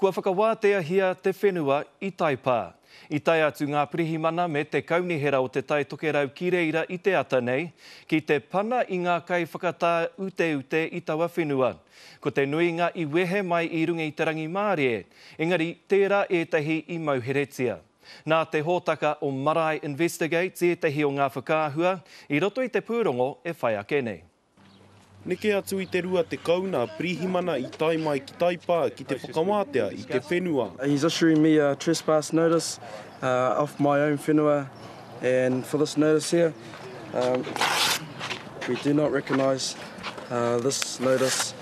Kua whakawāteahia te whenua i Taipā. I tae atu ngā pirihimana me te Kaunihera o Te Tai Tokerau ki reira i te ata nei, ki te pana i ngā kaiwhakatāuteute i taua whenua. Ko te nuinga i wehe mai i runga i te rangimārie, engari tērā ētahi i mauheretia. Nā te hōtaka o Marae Investigates ētahi o ngā whakaahua i roto i te pūrongo e whai ake nei. Neke atu i te 20 nā pirihimana i tae mai ki Taipā ki te whakawātea i te whenua. He's issuing me a trespass notice off my own whenua and for this notice here we do not recognise this notice.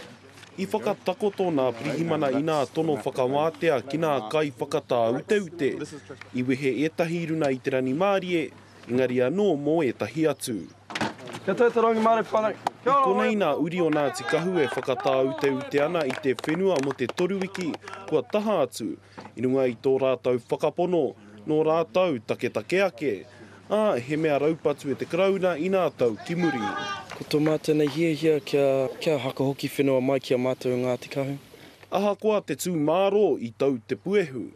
I whakatakoto nā pirihimana i nā tono whakawātea ki nā kaiwhakatāuteute. I wehe ētahi i runa i te rangimārie, engari anō mō ētahi atu. Kia tau te rangimārie whānau. I konei nā uri o Ngāti Kahu e whakatāuteute ana i te whenua mō te toru wiki kua taha atu, i runga i tō rātou whakapono, nō rātou taketake ake, ā, he mea raupatu e te Karauna inā tau ki muri. Ko tō mātou nei hiahia kia, kia hakahoki whenua mai ki a mātou o Ngāti Kahu. Ahakoa te tū mārō i tau te puehu,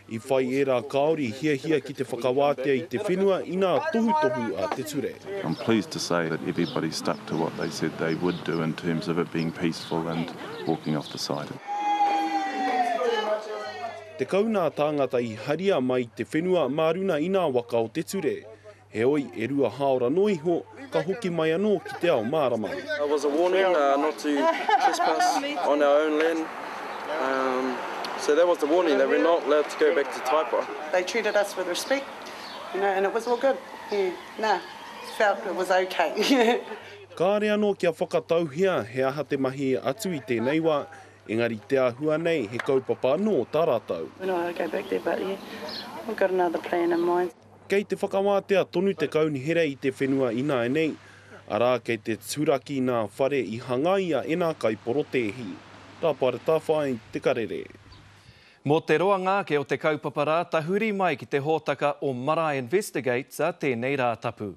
i whai ērā kāore i hiahia ki te whakawātea i te whenua inā tohutohu a te ture. I'm pleased to say that everybody stuck to what they said they would do in terms of it being peaceful and walking off the site. 10 nā tāngata i haria mai te whenua mā runa i nā waka o te ture. Heoi, e rua hāora noa iho, ka hoki mai anō ki te ao mārama. It was a warning not to trespass on our own land. So that was the warning that we're not allowed to go back to Taipa. They treated us with respect, you know, and it was all good. Yeah, nah, felt it was okay. Kāre anō kia whakatauhia he aha te mahi atu i tēnei wā, engari te āhua nei he kaupapa anō tā rātou. We're not allowed to go back there but yeah, we've got another plan in mind. Kei te whakawātea tonu te kaunihera i te whenua ināianei, arā kei te turaki nā whare i hangaia e nā kaiporotēhi. Rāpara Tawhai, Te Karere. Mō te roanga ake o te kaupapa rā, tahuri mai ki te hōtaka o Marae Investigates a tēnei Rātapu.